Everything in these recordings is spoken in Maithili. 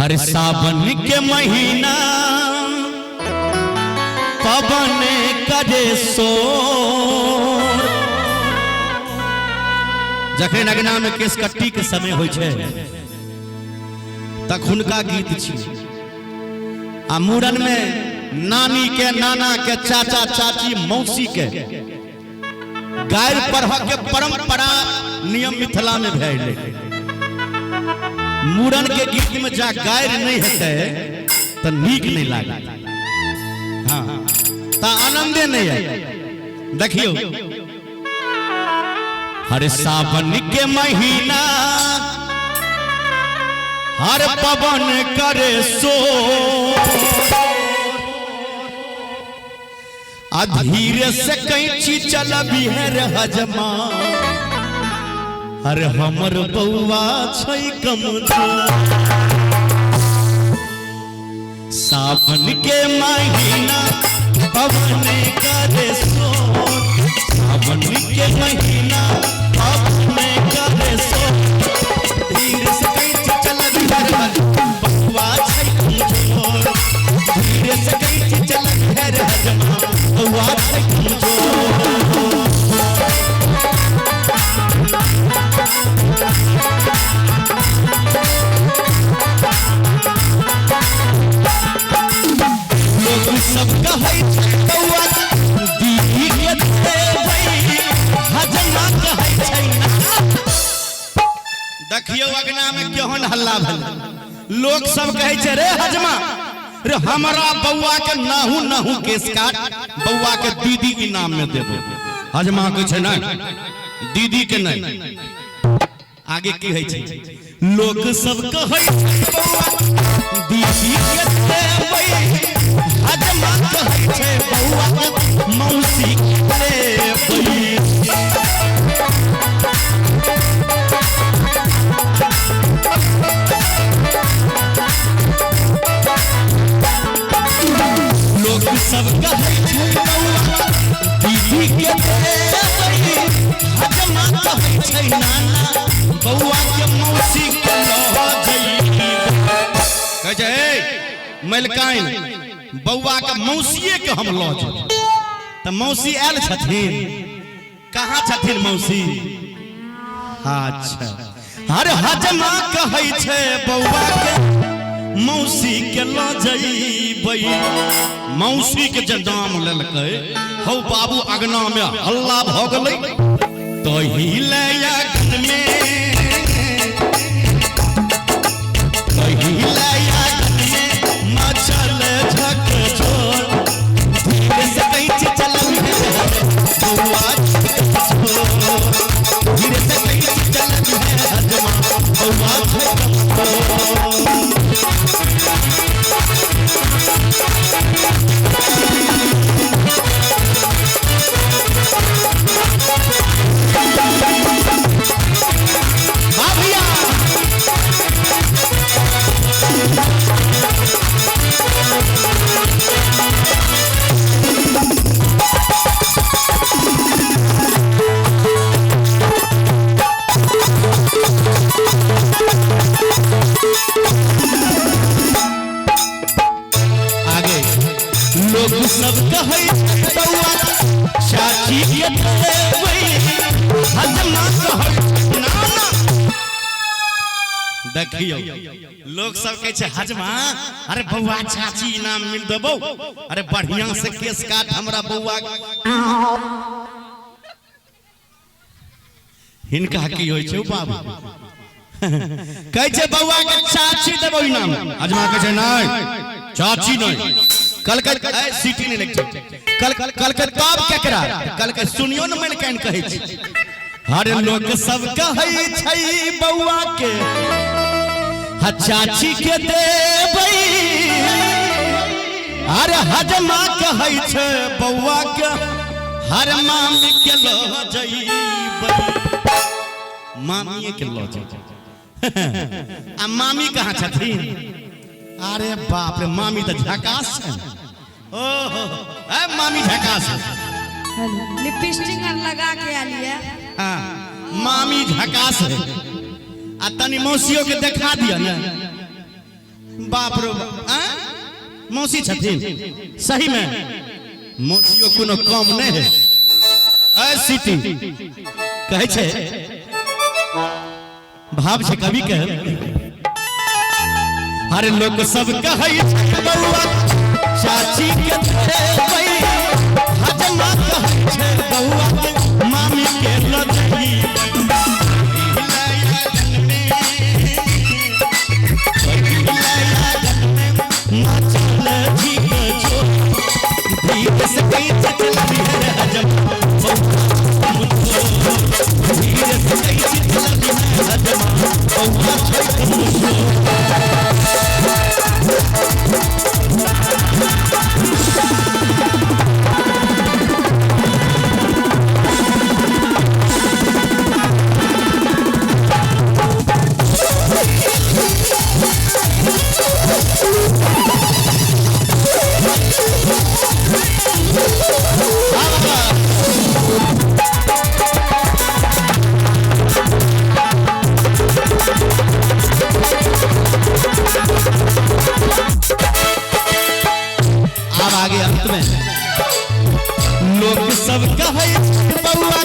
हर सावन के महीना पवन करे शोर। जखन अगना में केस कट्टी के समय होइ छै तखुनका गीत छी। आ मूड़न में नानी के, नाना के, चाचा चाची, मौसी के गारि पढ़ के परंपरा नियम मिथिला में भेल। मूड़न के गीत में जा गारि नहीं हेतै त नीक नहीं लागे, हाँ त आनंदे नहीं आए। देखियो हर सावन के महीना हर पवन करे सो, आ धीरे से कैंची चलबी है रे हजमा, अरे हमर बौआ छै कमजोर। सावन के महीना पवन करे सो, सावन के महीना पवन करे सो, धीरे से कैंची चलबी है रे हजमा, बौआ छै कमजोर। धीरे से कैंची चलबी है रे हजमा, बौआ छै कमजोर। लोग सब कहै छै बौआ दीदी के देबै, हजमा कहै छै ना। देखियौ अगना में केहन हल्ला भेल। लोग सब कहै छै रे हजमा, रे हमरा बौआ के नाहू नाहू केस काट, बौआ के दीदी के नाम में देबै। हजमा कहै छै नहीं, दीदी के नहीं। आगे की होइ छै? लोग सब कहै छै बौआ दीदी के देबै, हजमा कहै छै बौआ मौसी के देबै। लोग सब कहै छै बौआ दीदी के देबै, हजमा कहै छै नाना बौआ के मौसी के लऽ जइबै। कहै छै हे मलिकाइन, बौआ के मौसिए के हम लऽ जेबै। तऽ मौसी आयल छथिन? कहाँ छथिन मौसी? अच्छा, हर हजमा कहै छै बौआ के मौसी के लऽ जइबै। मौसी के जे नाम लेलकै हौ बाबू, अगना में हल्ला भऽ गेलै। तही ले अगन में, तही ले अगन में मचल झकझोर, धीरे से कैंची चलल है बौआ कमजोर। धीरे से कैंची चलल है हजमा, बौआ छै कमजोर। हाँ भैया, आगे लोग सब कहै बौआ चाची के देबै, हजमा कहै नाना। देखियौ लोग सब कहै छै हजमा, अरे बौआ चाची इनाम मिल देबौ, अरे बढ़िया से केस काट हमरा बौआ। हिनका की होइ छै बाबू? कहै छै बौआ के चाची देबौ इनाम। हजमा कहै छै नहीं, चाची नहीं। कल के सीटी नहीं लग छै। कल कल के तब केकरा? कल के सुनियो न मलिकाइन कहै छै। हर लोग सब कहै छै बौआ के हा चाची के देबै, अरे हजमा कहै छै बौआ के हर मामी के लऽ जइबै। मामिए के लऽ जइबै। आ मामी कहाँ छथिन? अरे बाप रे, मामी तऽ झकास छै। ओहो, ए मामी झकास है। लिपस्टिक आर लगा के आलिए। हाँ, मामी झकास है। आ तनी मौसियों के देखा दिया ने। बाप रो आँय? मौसी छथिन सही में मौसियो कोनो कम नहीं है। ऐ सिटी कहै छै भाव छै कवि के हर लोक सब कहै छै बौआ चाची के देबै हजमा कहै छै बौआ मामी के लऽ आब आगे अंत में लोक सब कहै छै बौआ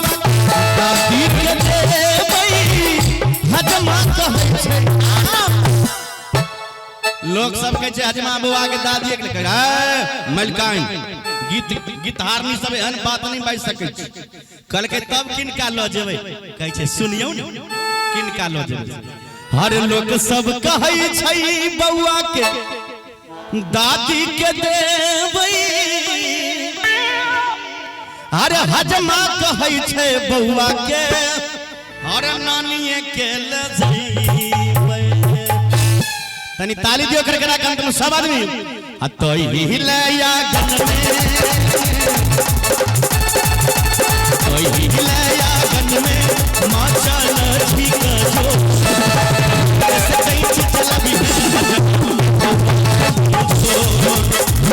दादी के देबै हजमा कहै छै। लोक सब कहै छै हजमा बौआ के दादी के कहै मलिकाइन गीत गीतहारनी सब एहन बात नहीं बाजि सकै छै। कहलकै तब किनका लऽ जेबै? कहै छै सुनियौ ने किनका लऽ जेबै। हर लोक सब कहै छै बौआ के दादी के देबै अरे हजमा कहै छै बौआ के अरे नानिये के लऽ जइबै। तनी ताली दियो करकरा के अंत में सब आदमी। आ तोही लया गन में तोही लया गन में माँ चल ठीक जो ऐसे कहीं चलबी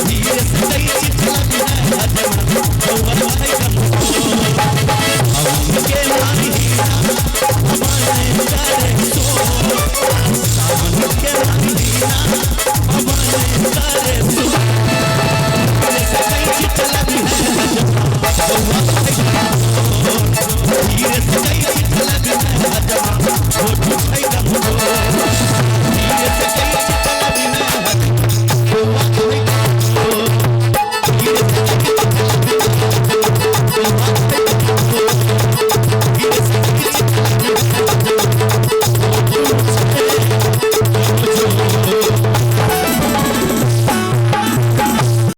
धीरे से कहीं चलबी के माही करे सो सावन के माही करे।